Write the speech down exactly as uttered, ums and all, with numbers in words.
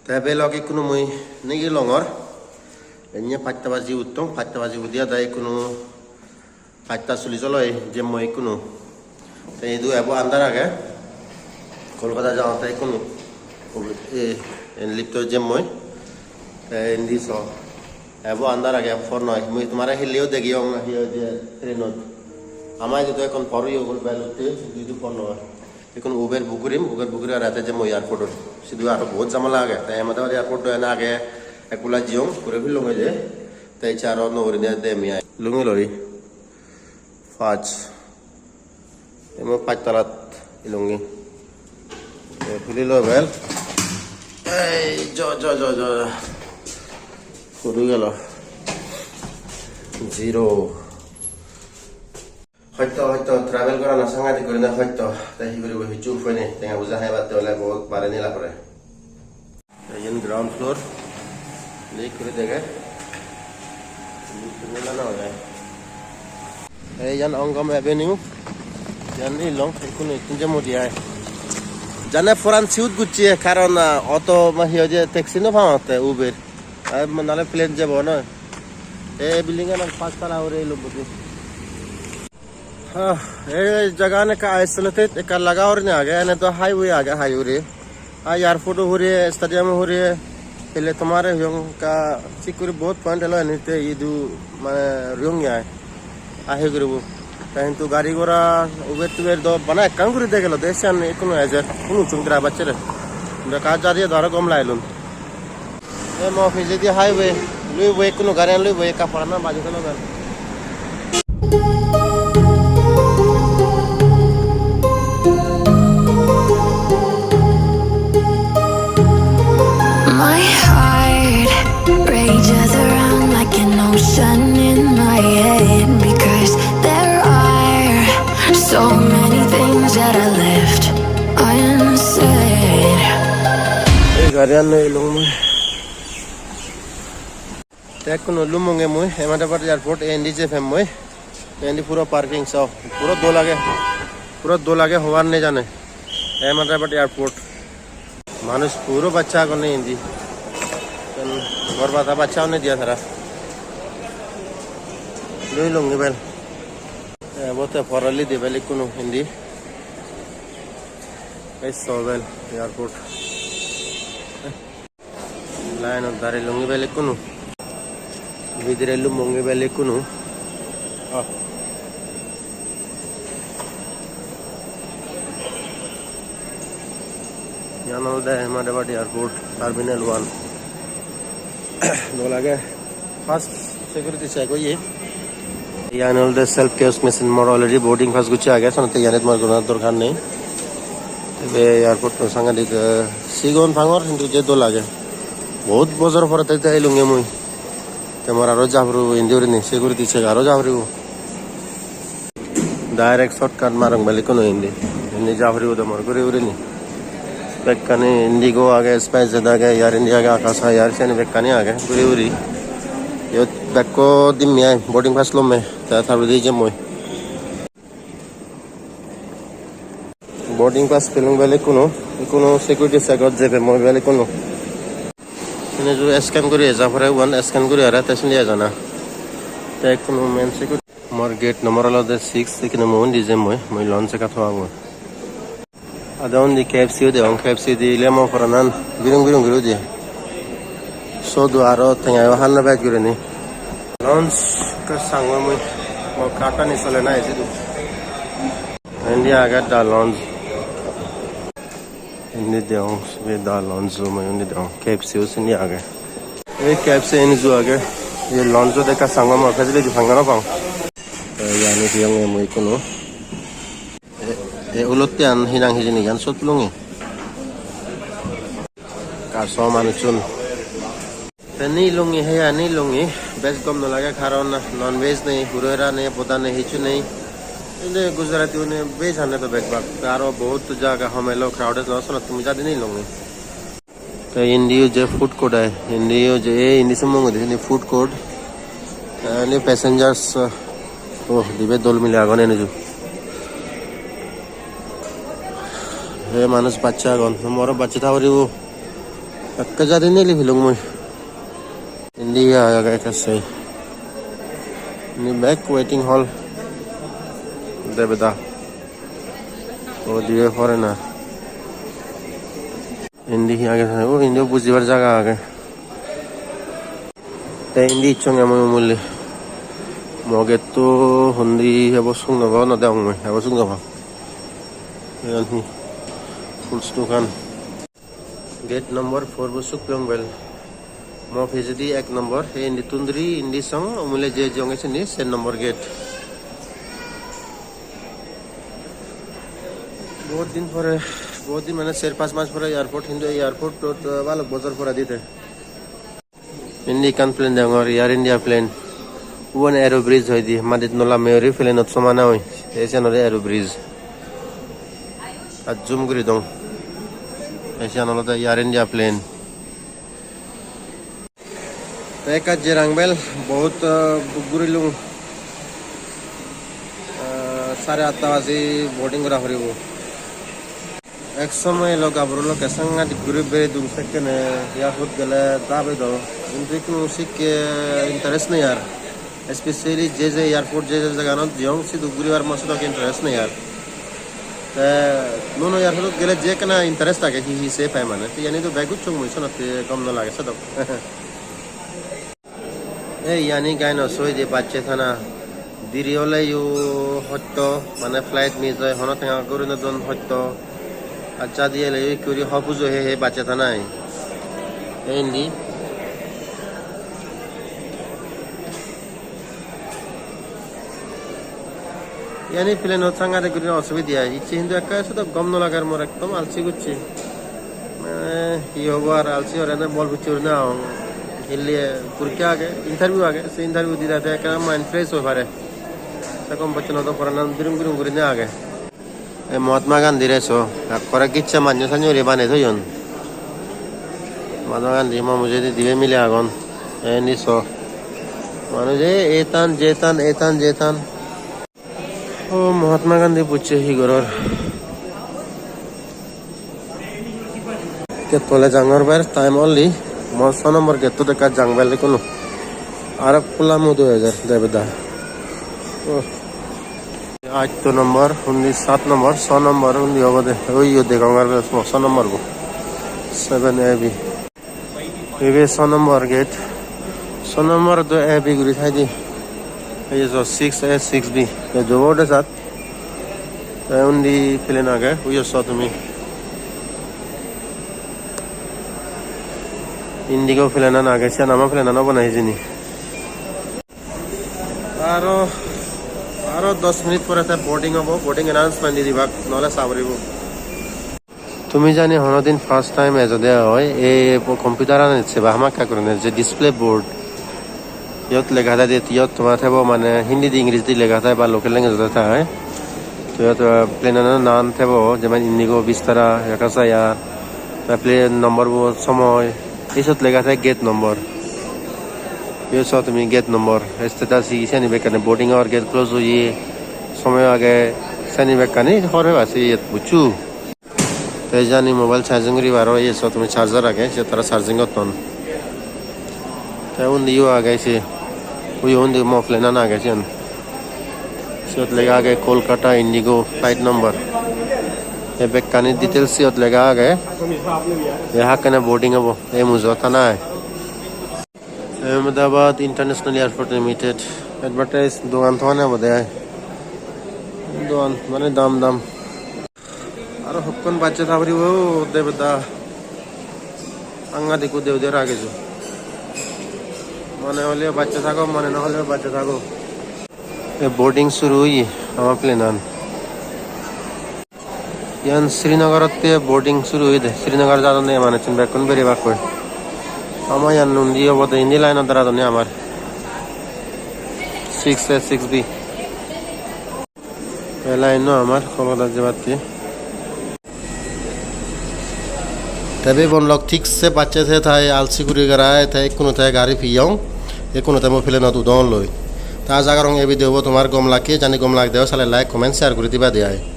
Te belok ikkunu mui nigilongor. Enne pachta baji uttong, pachta baji udiya da ikkunu pachta sulis olo ei jemmo ikkunu. Te idu ebo andar age. Kolkata jaotte ikkunu. E, en lifto jemmoi. Te indi so. Ebo andar age, ebo por noi. Mui tomare hilleyo degiyong, hi hoide, trainot. Ama idu to ekkon por oye goi, bel utte, idu por noi. Ikkunu Uber book gurim, Uber book guri ar ete jemmo airportot. Sidu aro bahut jamala age. Te Ahmedabad airport do ene age, ek bula jiyong, guri phillong hoide. Te icche aro no gurinei dem ai. Lungi loi. Pach. Emo pach talat ilungi. Te phili loi bel. Ei, jo, jo, jo, jo. Hudu gelo. Zero. Hoito, hoito, travel gorana sangadik gurinei hoito. Te hi guribo, hissu upai nei. Tenga poja haibatte ole bahut bare nila pore. Te iyen ground floor. Lik guri dege. Lik guri nila no oi. Te iyan Angam Avenue. Iyan ilong, ikkunu ikkun je modi ai. Jane foran siut gucche, karon, ah, auto ma hi hoide taxi no paotte, Uber. Ai ma nale plane jebo noi. Te building an pach tala uri ilong budi. Ah, ei jagan ekka isolated, ekka laga gurinei age, ene do highway age, highway. Ai airport o hure, stadium o hure, hele tomare hoyong ekka thik guri bahut point elo ene te idu mane riyong ai. Ahi guribo. Te hintu gari gora Uber Tuber do bana ekkan guri degelo de siyan ekkunu ejer, unu chung driver sere. Bekar jadiye do aro gom lailun. Ei mo pijedi highway, luibo ekkunu gariyan luibo ekka porana baji tolo ber. My heart rages around like an ocean in my head because there are so many things that I left unsaid. Ei gariyan loi elong mui. Te ekkunu lumonge mui Ahmedabad airport, te indi jepem mui. Te indi puro parking so, puro dol age, puro dol age, hobar nei jane. Ahmedabad airport. Manuj puro bacche agonne indi. Ekkan ghor bada bacche agonne diya tara. Loi longi bel. Te ebo te porali de bel ikkunu indi. Ei so bel airport. Line-ot dari longi bel ikkunu. Bidire lumongi bel ikkunu. Ah. Iyan olode Ahmedabad Airport Terminal one. Dol age. First security check oye. Iyan olode self kiosk machine, mor already boarding pass gocche age, senotte iyanit mor gonor dorkar nei. Te airport-to sangadik, eh, sigon pangor hintu je dol age. Bahut bojor pore te, te elunge mui. Te mor aro ja puribo indi gurinei, security check aro ja puribo. Direct shortcut marong bel ikkunu indi. Indi ja puribo de mor guri gurinei. Bekkani Indigo age, SpiceJet age, Air India age, Akasa Air, siyani bekkani age guri guri. Iyot bekko dimme ai, boarding pass lomme, te tar poredi jemmoi. Boarding pass pelung bel ikkunu, ikkunu security check-ot jebe mui bel ikkunu. Sini ju scan guri eja pore uban, scan guri aro te sindi ejana. Te ikkunu main security. Mor gate number olode six, ikkunu mui undi jemmoi, mui lounge ekka thobangor. Ado undi K F C o degong, K F C di ile mo poranan birung birung guri udi. Sodu aro tengayo hanno bej gurinei. Lounge ekka sangor mui, mo card ani sole na ejiduk. Indi age The Lounge. Indi degong sibe The Lounge room, indi degong K F C o sindi age. Ei K F C indi ju age. Ei lounge-ot ekka sangor mor facility pang na no pang. Te iyani degong mui ikkunu. E, e ulotte an hinang hijeni iyan sot lungi. Ekka so manuchun. Te nilungi, heya nilungi, bej gom no lage, karon non veg nei, huro hera nei, boda nei, hissu nei. Inde Gujarati une veg hane to bek bak. Te aro bahut jaga homelo, crowded no, sonot tumi jadi nilungi. Te indiyo je food court ai, indiyo je, ei indi se mungodi, indi food court. Te indi passengers, oh, dibe dol mile agon enuju. He manuj bacche agon, moro bacche ta poribo. Ekke jadi neli pelung mui. Indi hi age ekka sei. Indi bek waiting hall. Debeda. O dibe foreigner. Indi hi age? O, indi bujibar jaga age. Te indi icchonge mui umuli. Mo getto hundi ebo suk no pang, no degong mui, ebo suk no pang. Iyan hi? Fruits dogan. Gate number four bo suk peyong bel. Mo pijedi ek number, he indi tunduri, indi song, umuli je jeyonge sindi ser number gate. Bahut din pore, bahut din mane ser pach mas pore airport, hintu ei airport-ot, uh, balok bojor pore dite. Indi ekkan plane degongor, Air India plane. Ubon aero bridge hoide, madit no lamme guri plane-ot somana oi. Te siyan olode aero bridge. Ar zoom guri dong. Te siyan olode Air India plane. Te ekka jerang bel, bahut, ah, book gurilung. Ah, sare atta baji boarding gora puribo. Ek somoy elo gabur lokke sangadik guri beredung sekkene, airport gele dabe do. Hintu ikkunu sikke interest nei ar. Especially je je airport, je je jaganot jeyong, sidu guribar mo sedok interest nei ar. Te nuo nuo airport gele je ekkena interest age, hi hi se pai mane. Te iyani do bek gucchong mui, senotte gom no lage sedok. Ei iyani gai no soi de bacche thana. Diri oleyo hosto, mane flight miss oi, hono tenga guri no don hosto. Accha, di eleyo ikko guri ho pujo he he bacche thanai. Ei indi. Iyani plane-ot sangadik guri osubide ai. Icche hintu ekka sedok gom no lager mor, ekdom alsi gocche. Mane hi hobo ar, alsi ore na bol pucche guri na hong. Hille porikka age, interview age, se interview didade ekka mind fresh oi pare. Se gom bocche no do, poranan durum durum guri na age. Ei Mahatma Gandhi re so, ekkore gicche mannye sannye guri banei toyon. Mahatma Gandhi mo mujungedi dibe mile agon. Te indi so. Manuje etan jetan, etan jetan. O Mahatma Gandhi bucche hi goror. Gate tole jangor ber time only. Mo so nombor gate-ot ekka jang bel ikkunu. Aro pula mudu ejer debeda. O. Atto nombor, undi sat nombor, so nombor undi obode. Oi iyot degong aro so, so nombor bo. Seven A B. Ibe so nombor gate. So nombor do A B guri thaide. Ei so six A six B. Te jobo de sat. Te undi plane age, uyo so tumi. Indigo plane an age, siyan ama plane an obo na hijeni. Aro, aro dos minute pore te boarding obo, boarding announcement di dibak, nole sa poribo. Tumi jani honodin first time ejode oi, ei computer anot seba hamakkai gurinei je display board, iyot lega thai de, iyot tomar thebo mane Hindi di, English di lega thai ba local language ot thai. To iyot, ah, plane ano nan thebo, jemon Indigo, Vistara, Akasaya, te plane number bo, somoy, ei sot lega thai gate number. Iyot so tumi gate number, status hi siyani bekkani, boarding hour, gate close oye, somoy age, siyani bekkani hobor peba se iyot, buccho? Te jani mobile charging guribar aro iye sot tumi charger age, siyot tara charging gotton. Te undi yo age se, uyo undi mo plane an age siyan. Siyot lega age Kolkata Indigo flight number. Te bekkani details siyot lega age. Te hakkene boarding obo, ei mujot thana ai. Ahmedabad International Airport Limited. Advertise dogan togan obode ai. Dogan mane dam dam. Aro hokkon bacche tha puribo debeda. Sangadik ekko deu deu age jo. Mone hole bacche thago, mone no hole bacche thago. E boarding suru oye ama plane an. Iyan Srinagar otte boarding suru oyede. Srinagar jadonde manuchun bekkun berebakkoi. Ama iyan undi obode, indi line ot daradonde amar. Six A six B. E line no amar Kolkata jebatte. Te bebon lok thik se bacche se thai alsi guri garai te ikkunu te gari piyong. Ikkunu te mo plane ot udon loi. Ta aja gorong ei video bo tomar gom lakke, jani gom lagede oi sale like, comment, share guri diba de ai.